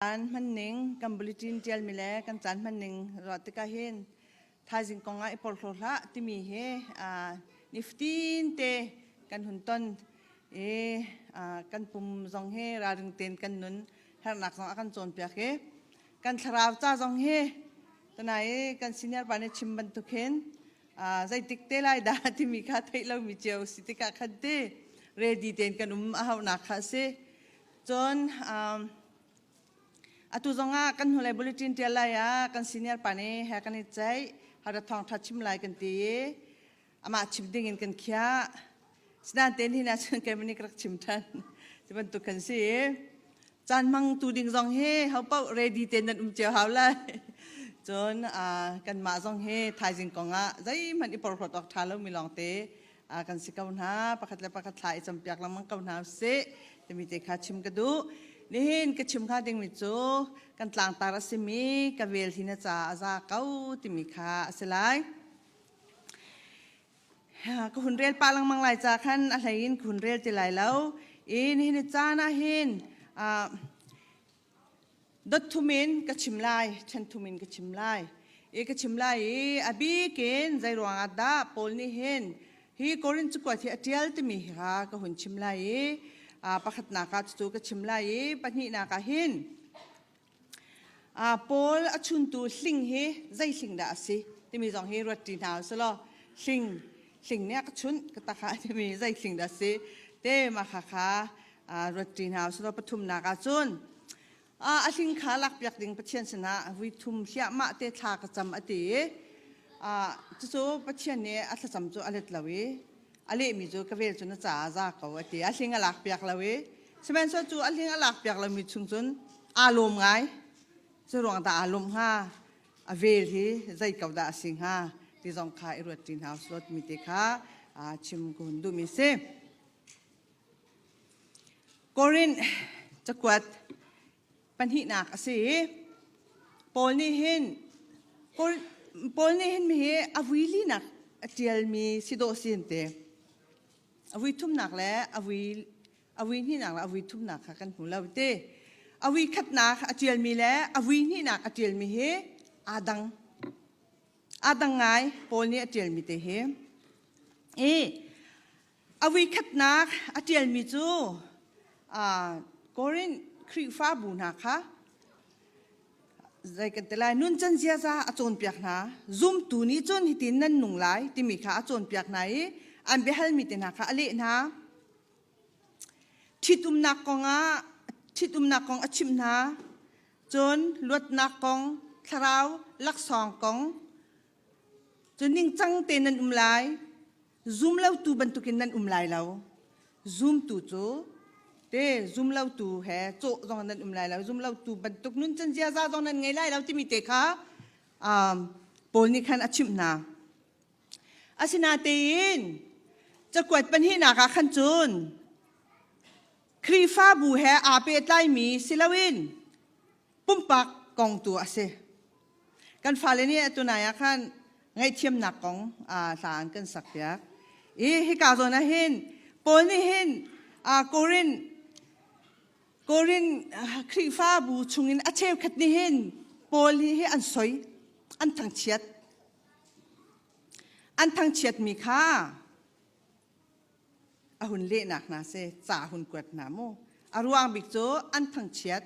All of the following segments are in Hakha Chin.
Caan hmanning kan bulletin ṭialmi le kan caan hmanning ruah tikah hin thaizing kong ah i porhlaw hlah timi hi nifatin te kan hun ton i kan pum zong hi ralring tein kan nun herhnak zong a kan cawnpiak i kan thlarau ca zong hi tunai i kan senior pa nih chim bantuk hin zeitik te lai dah timi kha theih lomi cio si tikah khan ti ready tein kan um a hauhnak kha a si. Cun atu zongah kan hnulei bulletin ṭial lai ah kan senior pa nih he kan i ceih hara thawngṭha chim lai kan ti i amah chim ding in kan khiah. Sinain te ni cun keimah nih ka rak chim ṭhan. Cu bantuk kan si i caan hmangtu ding zong hi ho paoh ready tein nan um cio hau lai. Cun kanmah zong hi thaizing kong ah zeihmanh i porhlawt awk ṭha lomi lawngte kan si ko hna pakhat le pakhat thla i campiak lengmang ko hna usih timi te kha chim ka duh nihin ka chim hnga dingmi cu kan tlangtar a simi ka vel hi na ca a za ko timi kha a si lai ka hun rel pah lengmang lai ca khan a hlei in ka hun rel ti lai lo i nihin ni caan ah hin Dot thum in ka chim lai, ṭhen thum in ka chim lai. I ka chim lai i a bik in zei ruangah dah Paul nih hin hi Korin cakuat hi a ṭial timi kha ka hun chim lai i pakhatnak ah cucu ka chim lai i pahnihnak ah hin Paul a chuntu hling hi zei hling dah a si timi zong hi ruat ṭi hna usih law hling hling nih a ka chunh ka tak ah timi zei hling dah a si te mah kha kha ruat ṭi hna usih law pathumnak ah cun a hling kha lakpiak ding Pathian sinah vui thum hliahmah te thla ka cam a ti i cucu Pathian nih a thlacam cu a let lo i a lehmi cu ka vel cu na caah za ko a ti a hling a lakpiak lo i sihmanhsehlaw cu a hling a lakpiak lomi chung cun aa lawm ngai cu ruang dah aa lawm hnga a vel hi zei ko dah a si hnga ti zong kha i ruat ṭi hna usih law timi te kha chim ka hun duhmi si. Korinth cakuat pahnihnak a si i Paul nih hin Paul nih hin hi a vui linak a ṭialmi si dawh sin te. A vui thumnak le a vui a vui hnihnak le a vui thumnak kha kan hmu lo ti. A vui khatnak a ṭialmi le a vui hnihnak a ṭialmi hi aa dang. Aa dang ngai Paul nih a ṭialmi te hi. I A voikhatnak a ṭialmi cu Korinth Khrihfabu hna kha zei kan ti lai nuncan ziaza a cawnpiak hna. Zumtu nih cun hitin nan nung lai timi kha a cawnpiak hna i an biahalmi te hna kha a leh hna. Ṭhitumnak kongah ṭhitumnak kong a chimh hna. Cun luatnak kong, thlarau laksawng kong, Cu ningcang te nan um lai. Zum lotu bantukin nan um lai lo. Zumtu cu te zum lotu he cawh zong nan um lai lo. Zum lotu bantuk nuncan ziaza zong nan ngei lai lo timi te kha um, Paul nih khan a chimh hna. Asinatein cakuat pahnihnak ah khan cun Khrihfabu he aa pehtlaimi si loin pumpak kong tu a si. Kan fale nih atu nai ah khan ngaihthiamnak kong hla an kan sakpiak. I hika zawn ah hin Paul nih hin Korin Korin Khrihfabu chungin a cheukhat nih hin Paul hi an soi, an thangchiat. An thangchiatmi kha a hun lehnak hna si ca hun kuat hna mu a ruang bik cu an thangchiat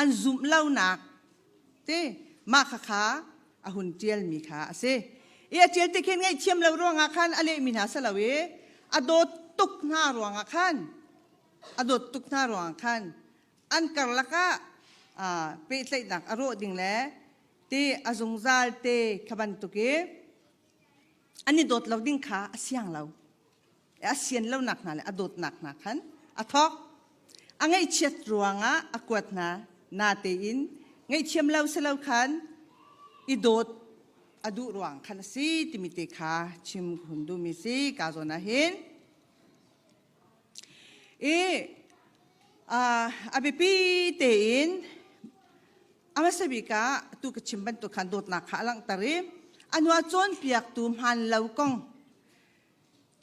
an zumh lonak te mah khakha a hun ṭialmi kha a si i a ṭial ti khin ngaihthiam lo ruangah khan a lehmi hna si lo i a dawt tuk hna ruangah khan a dawt tuk hna ruangah khan an karlak ah pehtlaihnak a rawh ding le ti a zungzal te kha bantuk i an i dawt lo ding kha a siang lo a sian lonak hna le a dawtnak hna khan a thawk a ngaihchiat ruangah a kuat hna natein ngaihthiam lo si lo khan i dawt a duh ruang khan a si timi te kha chim hun duhmi si ka zawn ah hin i a biapi tein A hmasa bik ah tu ka chim bantuk khan dawtnak kha a langhter i a hnuah cawnpiaktu hmaan lo kong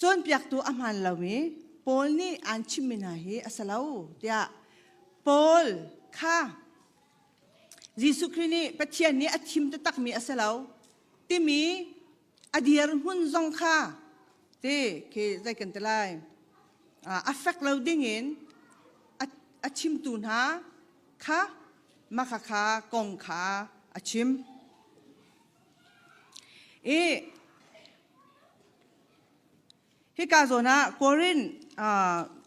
cawnpiaktu a hmaan lomi Paul nih aan chimmi hna hi a si lo tiah Paul Kha Jesuh Khrih nih Pathian nih a thim taktakmi a si lo timi a dirhmun zong kha te khi zei kan ti lai a fek lo dingin a chimtu hna kha mah kha kong kha a chim. I Hika zawn ah Korin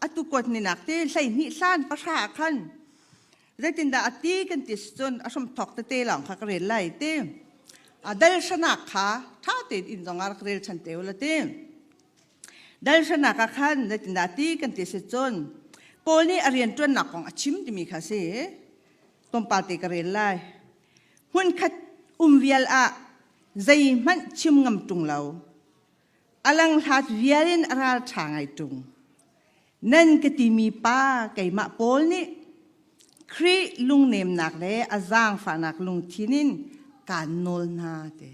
atu kuat ninak te 12 hlan pahra ah khan zeitindah a ti kan ti cun a hram thawk tete lawng kha ka rel lai ti. Dal hranak kha ṭha tein inn zong ah rak rel ṭhan te u la ti. Dal hranak ah khan zeitindah a ti kan ti si cun Paul nih a rianṭuannak kong a chim timi kha si. Tlawmpal te ka rel lai. Hmunkhat um vial ah zeihmanh chim ngam ṭung lo. A langhlat vial in a ralṭha ngai ṭung. Nan ka timi pa keimah Paul nih Khrih lungnemnak le a zaangfahnak lungthin in kaan nawl hna ti.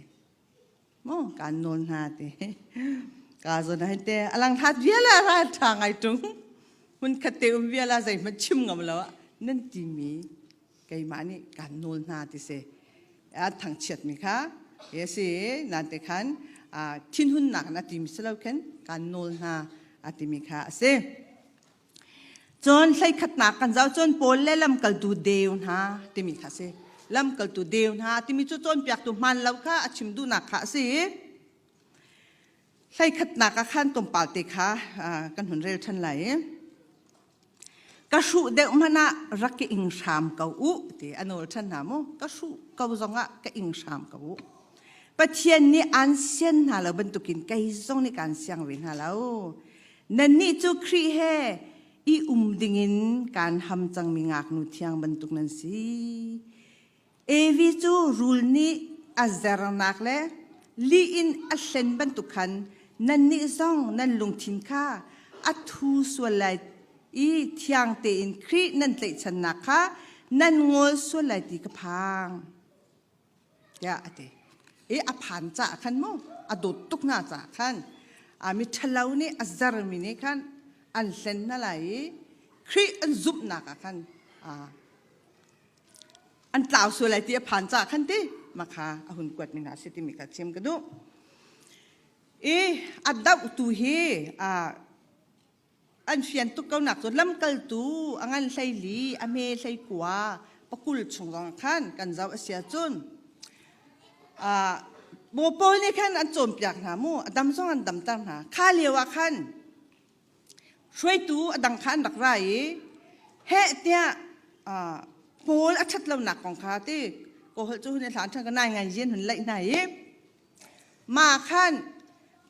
Maw kaan nawl hna ti. Ka zawn ah hin te a langhlat vial ah ralṭha ngai ṭung. Hmunkhat te um vial ah zeihmanh chim ngam lo ah nan timi keimah nih kaan nawl hna ti si a thangchiatmi kha hi a si nan te khan thinhunnak in a timi si lo khin kaan nawl hna a timi kha a si cun hleikhatnak kan zoh cun Paul le lamkaltu deu hna timi kha a si lamkaltu deu hna timi cu cawnpiaktu hmaan lo kha a chim duhnak kha a si hleikhatnak ah khan tlawmpal te kha kan hun rel ṭhan lai i Ka hruh deuh hmanh ah rak ka ing hram ko u ti a nawl ṭhan hna mu. Ka hruh ko zongah ka ing hram ko u. Pathian nih aan sian hna lo bantukin kei zong nih kaan siang ve hna lo. Nannih cu Khrih he i um dingin kaan ham cangmi ngaknu thiang bantuk nan si. Evi cu rul nih a zernak le lih in a hlen bantuk khan nannih zong nan lungthin kha a thu sual lai i thiang tein Khrih nan tlaihchannak kha nan ngol sual lai ti ka phang tiah a ti. I a phan caah khan mu a dawt tuk hna caah khan a mi ṭhalo nih a zermi nih khan an hlen hna lai i Khrih an zumhnak ah khan an tlau sual lai ti a phan caah khan ti makha a hun kuat mi hna si timi kha chim ka duh i a dohtu hi an fian tuk ko nak cu lamkaltu a ngan hleili a hme hleikua pakul chung zong khan kan zoh a si ahcun Paul nih khan an cawnpiak hna mu a dam zong an damter hna kha lio ah khan Hruaitu a dang kha an rak ra i heh tiah Paul a ṭhat lonak kong kha ti kaw holh cu hun i hlan ṭhan ka nai ngai yin hun laih hna i ma khan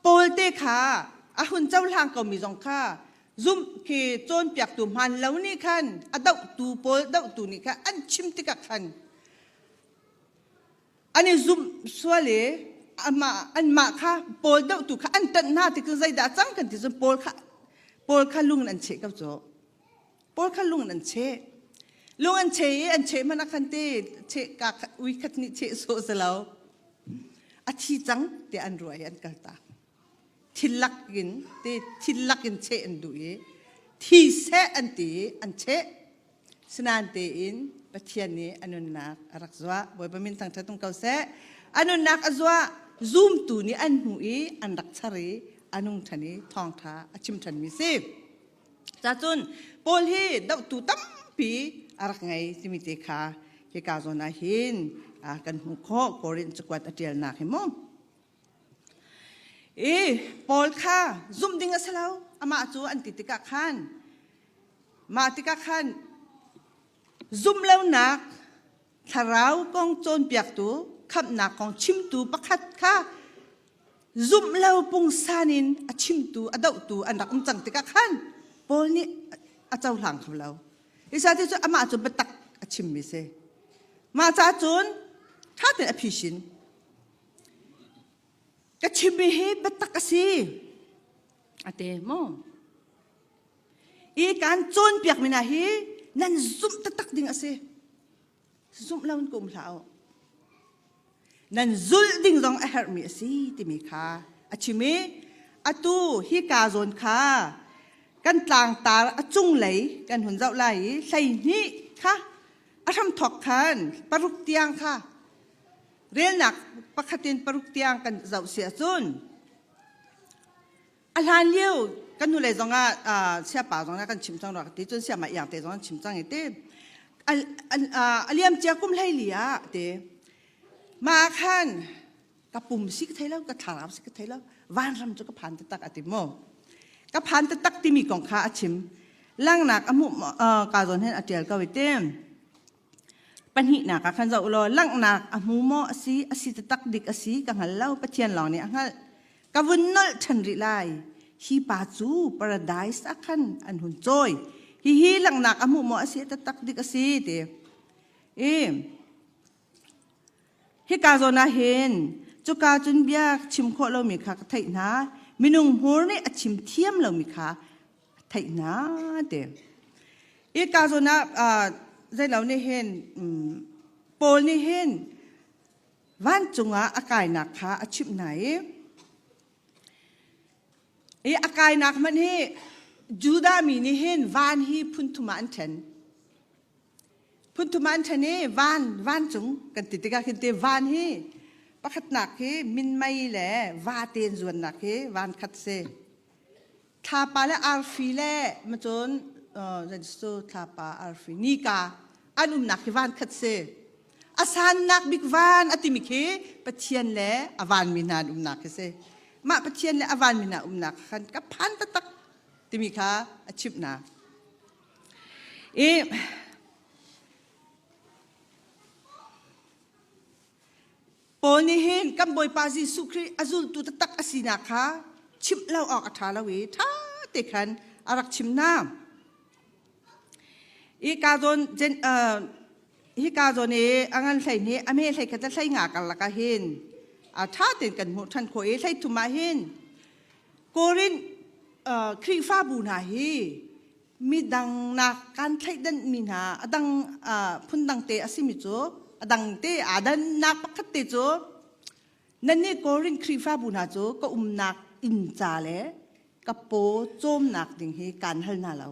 Paul te kha a hun cohlang komi zong kha zumh khi cawnpiaktu hmaan lo nih khan a dohtu Paul dohtu nih khan an chim tikah khan An i zumh sual i amah anmah kha Paul dohtu kha an tanh hna ti cu zeidah cang kan ti cun Paul kha Paul kha lung in an cheh ko cu. Paul kha lung in an cheh. Lung an cheh i an cheh hmanh ah khan te cheh ka ui khat nih cheh sawh si lo. A thi cang tiah an ruah i an kaltak. Thil lak in te thil lak in cheh an duh i thi seh an ti i an cheh. Sinain tein Pathian nih a nunnak a rak zuah. Bawipa min thangṭhat um ko seh. A nunnak a zuah. Zumtu nih an hmuh i an rak char i a nung ṭhan i thawngṭha a chim ṭhanmi si. Cacun Paul hi dohtu tampi a rak ngei timi te kha hika zawn ah hin kan hmuh khawh. Korin cakuat a ṭialnak hi mu. I Paul kha zumh ding a si lo. Amah cu an ti tikah khan mah tikah khan zumh lonak thlarau kong cawnpiaktu khamhnak kong chimtu pakhat kha zumh lo pungsan in a chimtu a dohtu an rak um cang tikah khan Paul nih a cohlang kho lo. Isa ti cu amah cu biatak a chimmi si. Mah ca cun ṭha tein a phisin. Ka chimmi hi biatak a si. A te maw? I kan cawnpiakmi hna hi nan zumh taktak ding a si. Zumh lo in ka um hlah u. Nan zulh ding zong a herhmi a si timi kha a chim i atu hi ka zawn kha kan tlangtar a cunglei kan hun zoh lai i 12 kha. A hramthawk khan paruk tiang kha relnak pakhat in paruk tiang kan zoh si ahcun a hlan lio kan hnulei zong ah siapa zong ah kan chim cang rua ka ti cun siama iang te zong an chim cang i ti a liam cia kum hlei li ah ti mah khan ka pum si ka thei lo ka thlarau si ka thei lo vanram cu ka phan taktak a ti mu ka phan taktak timi kong kha a chim langnak a hmuh ka zawn hin a tial ko i ti Pahnihnak ah khan zoh u law langhnak a hmu maw a si, a si taktak dik a si ka hngal lo, Pathian lawng nih a hngalh. Ka vun nolh ṭhan rih lai. Hi pa cu paradise ah khan an hun cawi. Hihi langhnak a hmuh maw a si taktak dik a si ti. I hika zawn ah hin cuka cun bia chim khawh lomi kha ka theih hna. Minung hmur nih a chim thiam lomi kha theih hna ti. Ika zawn ah zeilo nih hin Paul nih hin vancung ah a kainak kha a chimh hna i i a kainak hmanh hi Judah mi nih hin van hi phunthum ah an ṭhen. Phunthum ah an ṭhen i van vancung kan ti tikah khin te van hi pakhatnak hi minmei le vate an zuannak hi van khat si. Thlapa le arfi le macun cu thlapa arfi nika an umnak hi van khat si. A sannak bik van a timi khi Pathian le a vanmi hna an umnak khi si. Mah Pathian le a vanmi hna umnak khan ka phan taktak timi kha a chimh hna. I Paul nih hin kan Bawipa Jesuh Khrih a zultu taktak a sinak kha chimh lo awk a ṭha lo i ṭha te khan a rak chim hna. Hi ka zawn hi ka zawn i a ngan hlei nih a me hlei khat le hlei nga karlak ah hin a ṭha tein kan hmuh ṭhan khawh i hlei thum ah hin Korin Khrihfabu hna hi midang nak kan thleidan mi hna a dang phundang te a simi cu a dang te aa dannak pakhat te cu nannih Korin Khrihfabu hna cu ka umnak inn ca le ka paw cawmnak ding hi kan hal hna lo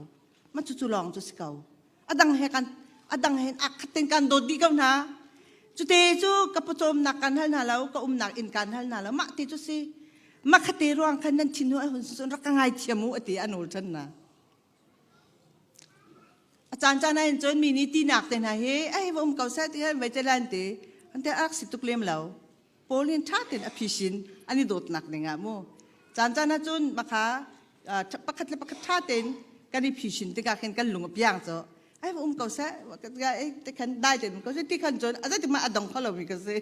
ma cu cu lawng cu si ko a dang he kan a dang he a khat ten kan dawt dih ko hna cute cu ka pawcawmnak kan hal hna lo ka umnak inn kan hal hna lo mah te cu si mah khate ruang khan nan thin hu hun sun rak ka ngai thiam u ati an ul than na a caan caan ah cun mi nih tinak te hna hi ai va um ko seh ti vai te lan ti an te ak si tuk lem lo Paul in ṭha tein a phisin an i dawtnak ding ah mu caan caan ah cun makha pakhat le pakhat ṭha tein kan i phisin tikah khin kan lung a piang cu ai va um ko seh te khan dai tein um ko seh ti khan cun a zeitik mah a dong kho lomi ka si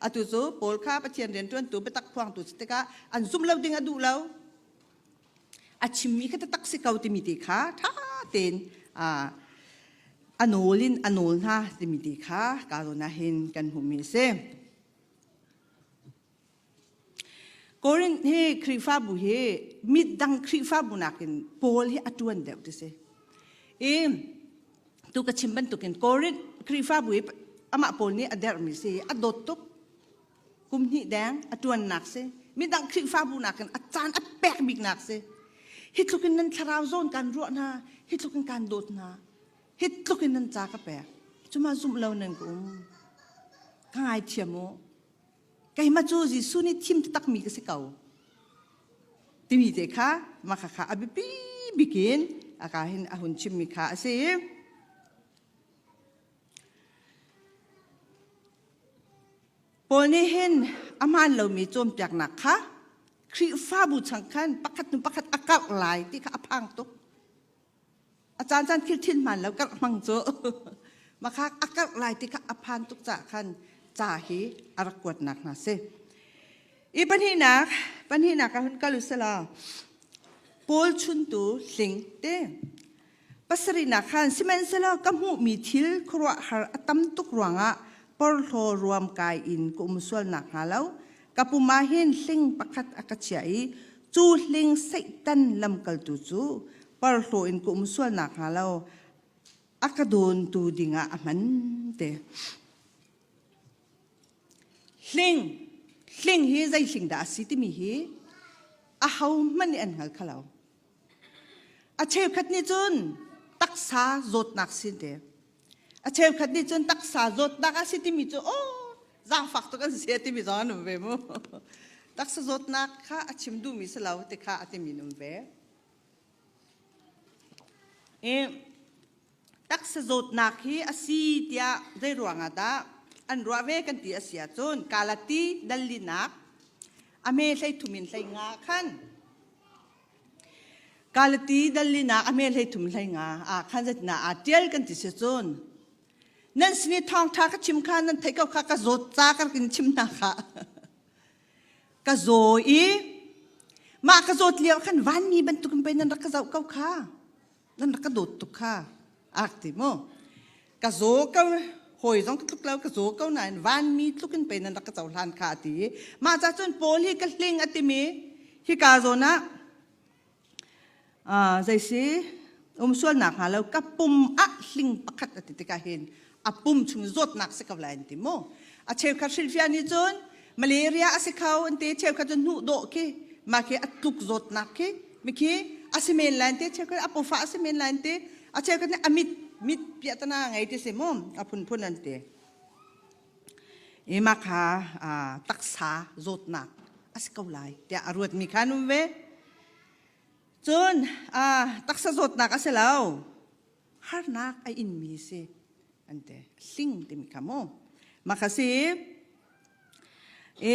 atu cu Paul kha Pathian rianṭuantu biatak phuangtu si tikah an zum lo ding a duh lo a chimmi kha taktak si ko timi ti kha ṭha tein a nawl in a nawl hna timi ti kha ka zawn ah hin kan hmuhmi a si. Korinth hi Khrihfabu hi midang Khrihfabu nakin Paul hi a ṭuan deuh ti si. I tu ka chim bantukin Korinth Khrihfabu hi amah Paul nih a derhmi si a dawt tuk kum hnih deng a ṭuannak si midang Khrihfabu nakin a caan a pek biknak si hi tluk in nan thlarau zawn kan ruah hna hi tluk in kan dawt hna hi tluk in nan ca ka pek cuma zumh lo nan ka um ka ngaithiam u keimah cu Jesuh nih thim takmi ka si ko timi te kha mah kha a biapi bikin a ka hin a hun chimmi kha a si Paul nih hin a hmaan lomi cawnpiaknak kha Khrihfabu chung khan pakhat hnu pakhat a karh lai ti kha a phang tuk. A caan caan thil thil hmaan lo karh hmang cu mah kha a karh lai ti kha a phan tuk caah khan ca hi a rak kuatnak hna si. I pahnihnak pahnihnak ah hun kal u sila Paul chuntu hling te Pasarihnak khan sihmanhsehlaw ka hmuhmi thil khuaruahhar a tam tuk ruangah porhlaw ruamkai in ka um sual nakhnga lo ka pum ah hin hling pakhat a ka chiah i cu hling Satan lamkaltu cu porhlaw in ka um sual nakhnga lo a ka dawntu dingah a hman te. Hling hling hi zei hling dah a si timi hi ahohmanh nih an hngal kho lo. A cheukhat nih cun taksa zawtnak sin te. A cheukhat nih cun taksa zawtnak a si timi cu aw zaangfak tuk an si timi zong an um ve mu. Taksa zawtnak kha a chim duhmi si lo ti kha a timi an um ve. I taksa zawtnak hi a si tiah zei ruangah dah an ruah ve kan ti a si ahcun Galati dallinak a hme hlei thum in hlei nga khan Galati dallinak a hme hlei thum hlei nga ah khan zeitindah aa ṭial kan ti si cun nan sin i thawngṭha ka chim kha nan theih ko kha ka zawt ca ka rak in chim hna kha ka zaw i mah ka zawt lio khan vanmi bantukin pei nan rak ka zoh ko kha nan rak ka dawt tuk kha ak ti mu ka zaw ko hawi zong ka tluk lo ka zaw ko nain vanmi tluk in pei nan rak ka cohlan kha a ti mah ca cun Paul hi ka hling a timi hika zawn ah zei si um sualnak hnga lo ka pum ah hling pakhat a ti tikah hin a pum chung zawtnak si ko lai an ti mu a cheukhat hrilhfiah nih cun malaria a si kho an ti cheukhat cu hnuh dawh khi mah khi a tluk zawtnak khi mikhi a si men lai an ti cheukhat a pawfah a si men lai an ti a cheukhat nih a mit mit piahtana ngei ti si mu a phunphun an ti i mah kha taksa zawtnak a si ko lai tiah a ruatmi kha an um ve cun taksa zawtnak a si lo harnak a inmi si an ti hling timi kha mu mah kha si e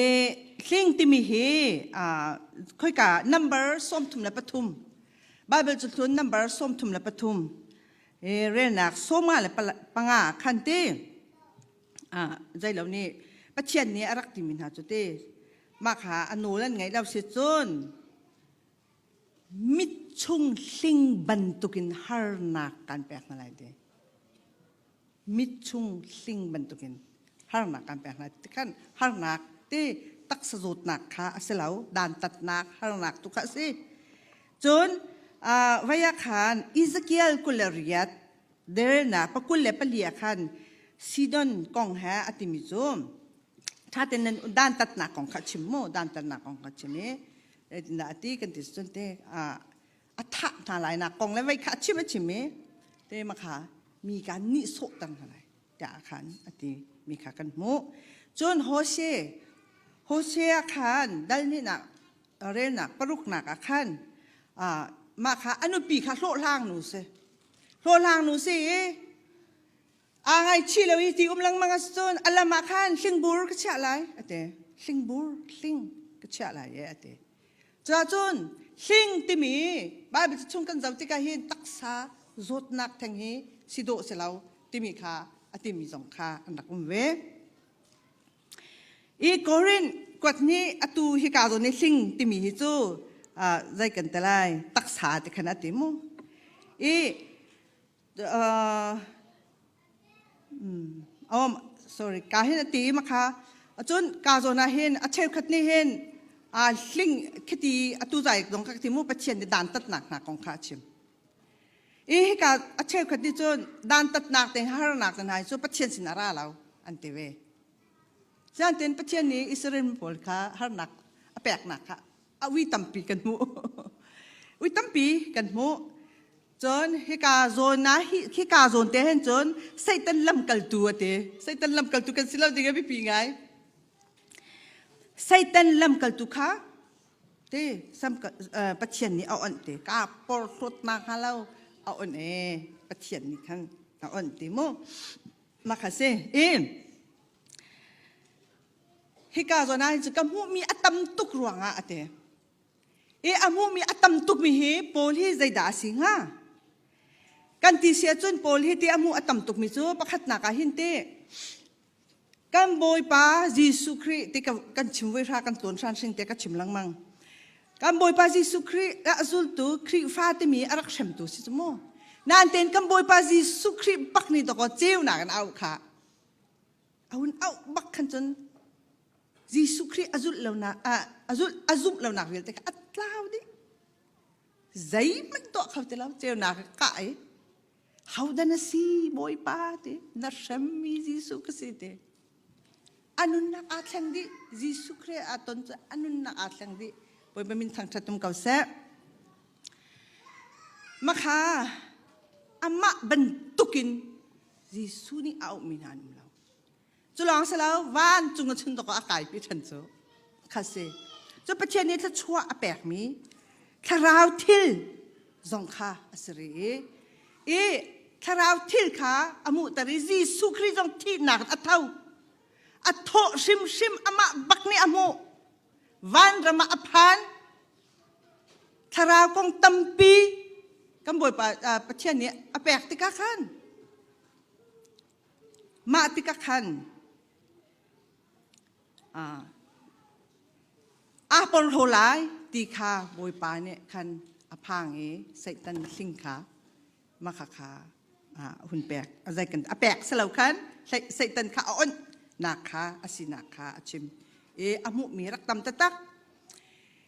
hling timi hi khoika number 33 Bible cu hlun number 33 e relnak sawma le panga khan te zeilo nih Pathian nih a rak timi hna cu te mah kha a nawl an ngaih lo si cun Mit chung hling bantukin harnak kan pek hna lai ti. Mit chung hling bantukin harnak kan pek hna ti khan harnak ti taksa zawtnak kha a si lo dantatnak harnak tu kha a si. Cun vaya khan Ezekiel 28 dernak pakul le pali ah khan Sidon kong he a timi cu ṭhaten nan dantatnak kong kha chim mu dantatnak kong kha chim i zeitindah a ti kan ti cun te a thah hna lai nak kong le vei kha a chim a chim i te ma kha mi ka nih sawh ter hna lai tiah khan a ti mi kha kan hmuh cun Hosea Hosea khan dal hnihnak relnak paruknak ah khan mah kha a nupi kha hlawhhlang nu si hlawhhlang nu si i Aa ngaichih lo i ti um lengmang a si cun a lam ah khan hlingbur ka chiah lai a ti. Hlingbur, hling ka chiah lai e a ti. Cuahcun hling timi Bible chung kan zoh tikah hin taksa zawtnak theng hi si dawh si lo timi kha a timi zong kha an rak um ve. I Korin kuat nih atu hika zawn i hling timi hi cu zei kan ti lai taksa ti khan a ti mu. I um sorry ka hin a ti ma kha cun ka zawn ah hin a cheukhat nih hin a hling khiti atu zai dong ka ti mu pathian nih dan tatnak hna kong kha a chim i hika a cheukhat nih cun dan tatnak te harnak te hna cu pathian sin a ra lo an ti ve Sianten Pathian nih Israel pawl kha harnak a peknak kha a ui tampi kan hmuh ui tampi kan hmuh Cun hika zawn ah hika zawn te hin cun Satan lamkaltu a ti. Satan lamkaltu kan si lo ding a biapi ngai. Satan lamkaltu kha te sam Pathian nih a onh te ka porhlawtnak hnga lo a onh e Pathian nih khan a onh ti mu mah kha si i hika zawn ah hin cu ka hmuhmi a tam tuk ruangah a ti I a hmuhmi a tam tukmi hi Paul hi zeidah a si hnga? Kan ti si ahcun Paul hi ti a hmuh a tam tukmi cu pakhatnak ah hin ti kan Bawipa Jesuh Khrih ti kan chim voi hra kan tlawn hran hring te ka chim lengmang. Kan Bawipa Jesuh Khrih a zultu Khrihfa timi a rak hremtu si cu mu. Nain ten kan Bawipa Jesuh Khrih bak nih dakaw ceunak in a auh kha. A hun auh bak khan cun Jesuh Khrih a zulh lonak a zulh a zumh lonak vialte kha a tlau dih. Zeihmanh tuah kho ti lo ceunak ka i hodah na si Bawipa ti na hremmi Jesuh ka si ti. A nunnak aa thleng dih Jesuh Khrih aa ton cu a nunnak aa thleng dih. Bawipa min thangṭhat um ko seh. Makha amah bantukin. Jesuh nih a auhmi hna an um lo. Cu lawng si lo vancung a chun dawk a kaipi ṭhan cu kha si. Cu Pathian nih thluachuah a pekmi thlarau thil zong kha a si rih i i thlarau thil kha a hmuhter i Jesuh Khrih zong thihnak in a tho. A thawh hrimhrim amah bak nih a hmuh. Vanram ah a phan. Thlarau kong tampi kan Bawipa Pathian nih a pek tikah khan mah tikah khan aa porhlaw lai ti kha Bawipa nih khan a phang i Satan hling kha mah kha hun pek a kan a pek si lo khan Satan kha a onh nak kha a sinak kha a chim i a hmuhmi rak tam taktak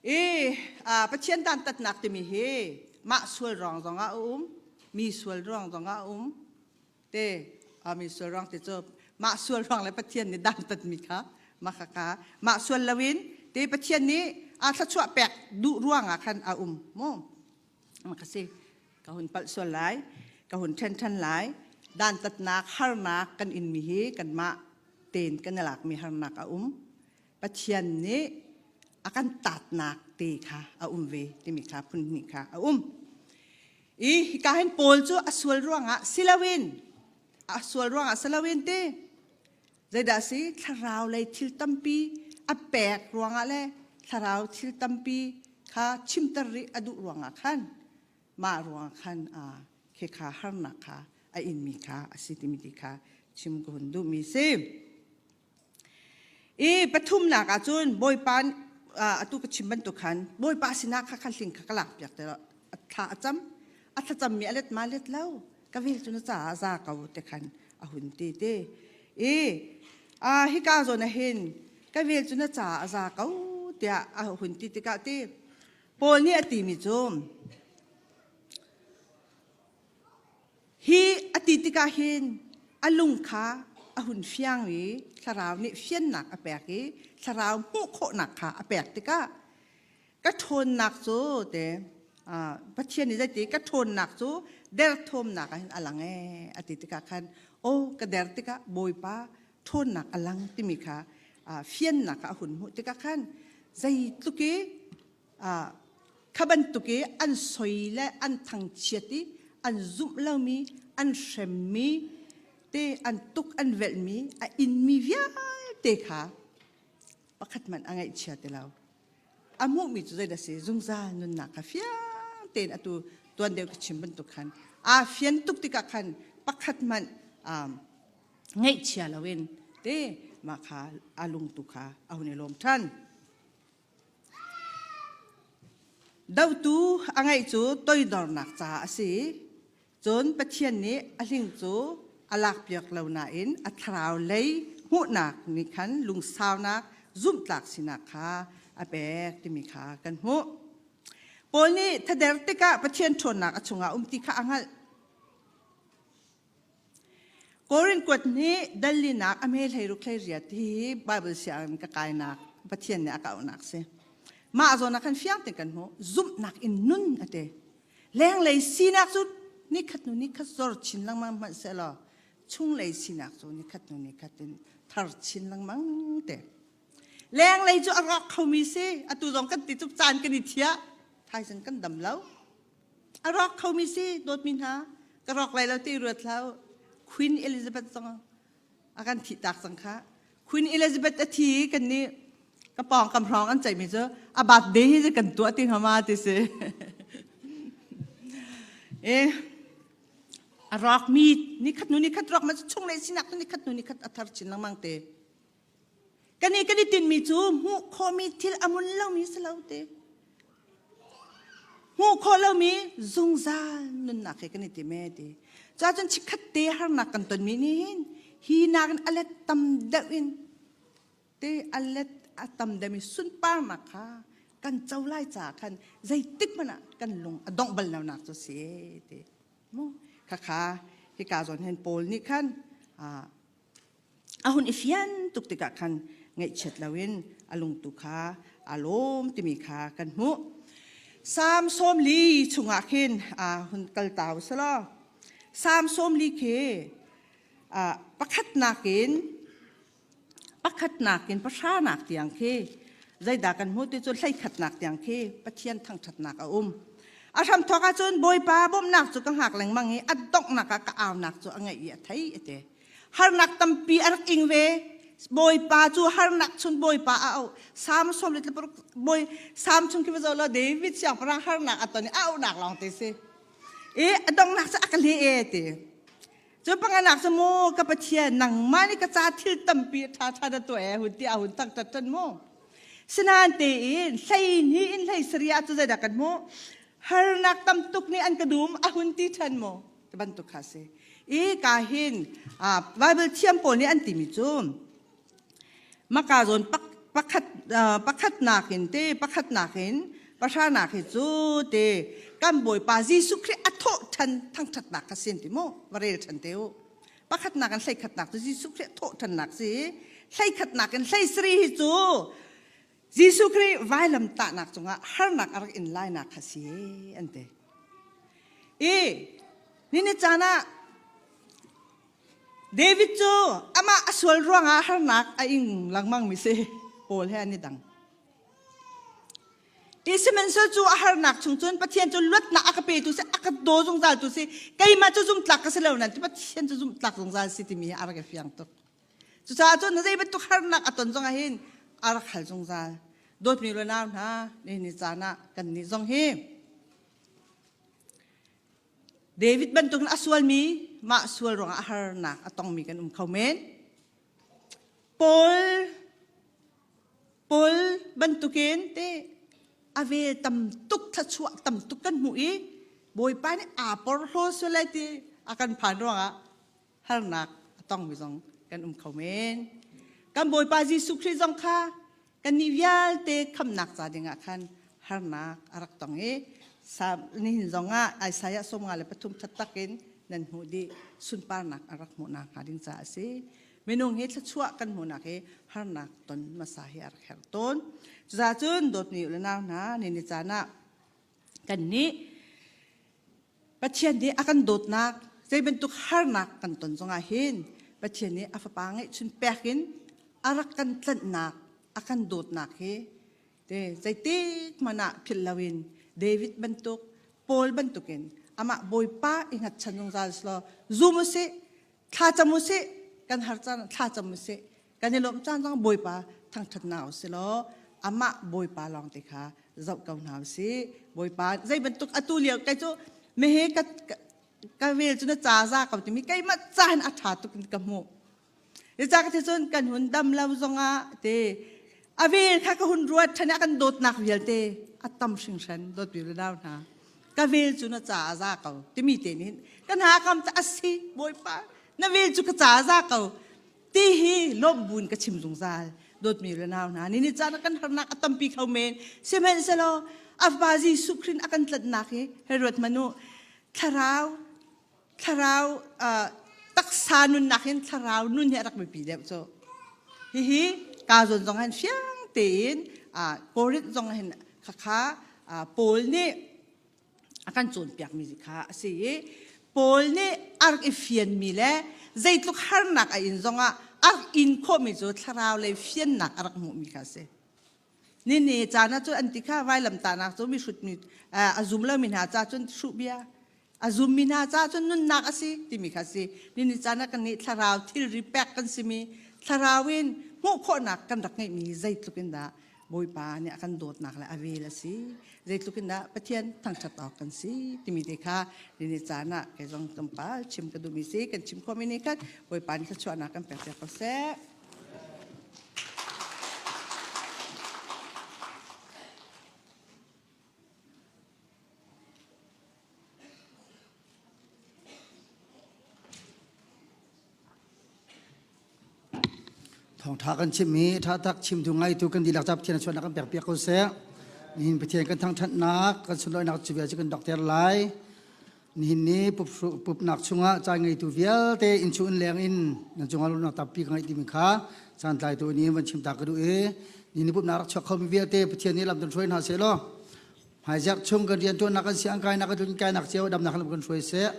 i Pathian dantatnak timi hi mah sual ruang zongah a um mi sual ruang zongah a um te mi sual ruang ti cu mah sual ruang le Pathian nih dantatmi kha mah kha kha mah sual loin te Pathian nih a thluachuah pek duh ruangah khan a um mu ka si ka hun palh sual lai ka hun ṭhen ṭhan lai dantatnak harnak kan inmi hi kanmah tein kan i lakmi harnak a um Pathian nih a kan tatnak te kha a um ve timi kha phun hnih kha a um i hika hin Paul cu a sual ruangah siloin a sual ruangah siloin te zeidah si thlarau lei thil tampi a pek ruangah le thlarau thil tampi kha chimter rih a duh ruangah khan mah ruangah khan khekha harnak kha a inmi kha a si timi ti kha chim ka hun duhmi si. I pathumnak ah cun Bawipa atu ka chim bantuk khan Bawipa sinah kha kha hling kha ka lak piak te thla a cam a thlacammi a let ma let lo ka vel cu na caah za ko te khan a hun ti te i hika zawn ah hin ka vel cu na caah a za ko tiah a hun ti tikah ti Paul nih a timi cu Hi a ti tikah hin a lung kha a hun fiang i thlarau nih fiannak a pek i thlarau hmuh khawhnak kha a pek tikah ka ṭhawnnak cu te Pathian nih zeiti ka ṭhawnnak cu derthawmnak ah hin a lang ee a ti tikah khan aw ka der tikah Bawipa ṭhawnnak a lang timi kha fiannak a hun hmuh tikah khan zeitluk i Kha bantuk i an soi le an thangchiat i an zumh lomi, an hremmi te an tuk an velhmi, a inmi vialte kha pakhat hmanh a ngaihchia ti lo. A hmuhmi cu zeidah si zungzal nunnak kha fiang tein atu tuan deuh ka chim bantuk khan aa fian tuk tikah khan pakhat hmanh ngaihchia loin te mah kha a lung tu kha a hun i lawm ṭhan. Dotu a ngeih cu toidornak caah a si. Cun Pathian nih a hling cu a lakpiak lo nain a thlarau lei hmuhnak nih khan lungsaunak, zumhtlak sinak kha a pek timi kha kan hmuh. Paul nih thader tikah Pathian ṭhawnnak a chungah um ti kha a hngalh. Korin kuat nih dallinak a hme hlei ruk hlei riat hi Bible sianginn ka kainak Pathian nih a ka auhnak si. Mah zawn ah khan fiang tein kan hmuh. Zumhnak in nun a ti. Lenglei sinak cu nikhat hnu nikhat zor chin lengmang hmanh sehlaw chunglei sinak cu nikhat hnu nikhat in thar chin lengmang te. Lenglei cu a rawk khomi si. Atu zong kan ti cu caan kan i thiah. Thaizing kan dam lo. A rawk khomi si dawtmi hna ka rawk lai lo ti ruat hlah Queen Elizabeth zong a kan thih tak cang kha Queen Elizabeth a thi kan nih ka pawng kam hrawng an ceihmi cu a birthday hi kan tuah ti hnga ma ti si e a rawk mi nikhat nu nikhat rawk ma chung le sinak nikhat nu nikhat a thar chin lengmang te Kan i kan i tinhmi cu hmuh khawhmi thil a mun lomi si lo te. Hmuh khawh lomi zungzal nunnak he kan i tim e ti. Cuahcun chikkhat te harnak kan tonmi nih hin hi nakin a let tam deuh in te a let a tam deuh mi sunparnak kha kan co lai caah khan zeitik hmanh ah kan lung a dongh bal lonak cu si ti. Mu khakha hika zawn hin Paul nih khan A hun i fian tuk tikah khan ngaihchiat loin a lungtu kha aa lawm timi kha kan hmuh. Salm 40 chungah khin a hun kal ta u selaw Salm 40 khi Pakhatnak in pakhatnak in pahranak tiang khi zeidah kan hmuh ti cu hleikhatnak tiang khi Pathian thangṭhatnak a um. A hramthawk ahcun Bawipa bawmhnak cu ka hngak lengmang i a donghnak ah ka aunak cu a ngaih i a thei a ti. Harnak tampi a rak ing ve. Bawipa cu harnak chun Bawipa a auh. Salm 46 Bawi Salm chung khi va zoh law David siangpahrang harnak a ton i a auhnak lawng te si. I a donghnak cu a ka leh e ti. Cu panganak cu mu ka Pathian nangmah nih ka ca thil tampi ṭha ṭha na tuah e hun ti a hun thangṭhat ṭhan mu. Sinain tein hlei hnih in hlei sarih ah cu zeidah kan hmuh? Harnak tam tuk nih an ka dum a hun ti ṭhan mu. Ti bantuk kha si. I ka hin Bible thiam pawl nih an timi cu Maka zawn pakhat pakhatnak in te pakhatnak in pahranak hi cu te kan Bawipa Jesuh Khrih a thawh ṭhan thangṭhatnak kha sin ti mu va rel ṭhan te u. Pakhatnak in hleikhatnak cu Jesuh Khrih a thawh ṭhannak si. Hleikhatnak in hleisarih hi cu Jesuh Khrih vailam tahnak cungah harnak a rak in lainak kha si an ti. I nini caan ah David cu amah a sual ruangah harnak a ing lengmang mi si. Paul he an i dang. I sihmanhsehlaw cu a harnak chung cun Pathian cu luatnak a ka petu si, a ka daw zungzal tu si, keimah cu zumtlak ka si lo nan ti Pathian cu zumtlak zungzal si timi hi a rak i fiang tuk. Cucaah cun zei bantuk harnak a ton zong ah hin a rak hal zungzal. Dawtmi le nau hna, nihin ni caan ah kannih zong hi David bantukin a sualmi mah sual ruangah harnak a tongmi kan um kho men. Paul Paul bantukin te a vel tam tuk thluachuah tam tuk kan hmuh i Bawipa nih aa porhlaw sual lai ti a kan phan ruangah harnak a tongmi zong kan um kho men. Kan Bawipa Jesuh Khrih zong kha kannih vialte khamnak ca dingah khan harnak a rak tong i nihin zongah Isaiah 53 thattak in nan hmuh dih sunparnak a rak hmuhnak hnga ding caah a si. Minung hi thluachuah kan hmuhnak hi harnak ton hmasa hi a rak herh tawn. Cucaah cun dawtmi u le nau hna ni ni caan ah kannih Pathian nih a kan dawtnak zei bantuk harnak kan ton zongah hin Pathian nih a fapa ngeihchun pek in a rak kan tlanhnak a kan dawtnak hi te zeitik hmanh ah philh loin David bantuk Paul bantukin amah Bawipa i hngatchan zungzal selaw zum usih thlacam usih kan har caan thlacam usih kan i lawmh caan zong Bawipa thangṭhat hna usih law amah Bawipa lawng te kha zoh ko hna usih Bawipa zei bantuk atu lio kei cu mehe ka ka vel cu na ca za ko timi keimah caan a ṭha tuk in ka hmuh Ca ka cun kan hun dam lo zongah te a vel kha ka hun ruat ṭhan i a kan dawtnak vialte a tam hringhran dawt le nau hna ka vel cu na ca a za ko timi te nih kan ha kam a si bawipa na vel cu ka ca a za ko ti hi lawmh buin ka chim zungzal dawtmi le nau hna ni ni caan kan harnak a tampi kho men sihmanhsehlaw a fapa Jesuh Khrih a kan tlanhnak hi hei ruat hmanh u thlarau thlarau taksa nunnak hin thlarau nun hi a rak biapi deuh cu hihi ka zawn zong hin fiang tein Korinth zong hin khakha Paul nih a kan cawnpiakmi kha a si i Paul nih a rak i fianmi le zeitluk harnak a in zongah a rak in khawhmi cu thlarau lei fiannak a rak hmuhmi kha a si. Nini caan ah cun an ti kha vailamtahnak cu mi hrutmi a zum lomi hna ca cun hruh bia a zummi hna ca cun nunnak a si timi kha si. Nini caan ah kan nih thlarau thilri pek kan simi thlarau in hmuh khawhnak kan rak ngeihmi zeitluk in dah Bawipa nih a kan dawtnak le a vel a si. Zeitluk in dah Pathian thangṭhat awk kan si timi te kha nini caan ah kei zong tlawmpal chim ka duhmi si kan chim khawhmi nih khan Bawipa nih thluachuahnak kan pek piak ko seh. Thawngṭha kan chim i ṭha tak chimtu ngaitu kan dihlak ca Pathian chuahnak kan pek piak ko seh. Nihin Pathian kan thangṭhatnak, kan sunlawinak cu vial cu kan dokter lai. Nihin ni pupnak chungah caan ngeitu vialte innchung in leng in nan cungah lawmhnak tampi ka ngeih timi kha santlaitu nih van chim ta ka duh i nihin ni pumhnak rak chuak khomi vialte Pathian nih lam kan hruai hna seh law hmaizarh chung kan rianṭuannak kan siang kainak kan tlun kainak cio damnak lam kan hruai seh.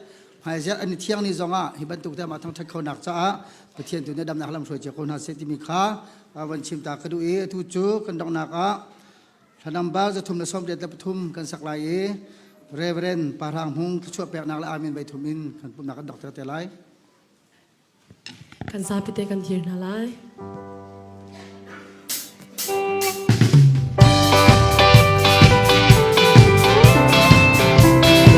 Hmaizarh an i thiang ni zongah hi bantuk te amah thangṭhat khonak caah Pathian tu nih damnak lam hruai cio ko hna seh timi kha van chim ta ka duh i atu cu kan donghnak ah thla number 383 kan sak lai i Reverend Parang Hmung thluachuah peknak le amen vai thum in kan pumhnak kan dokter te lai. Kan zapi te kan dir hna lai.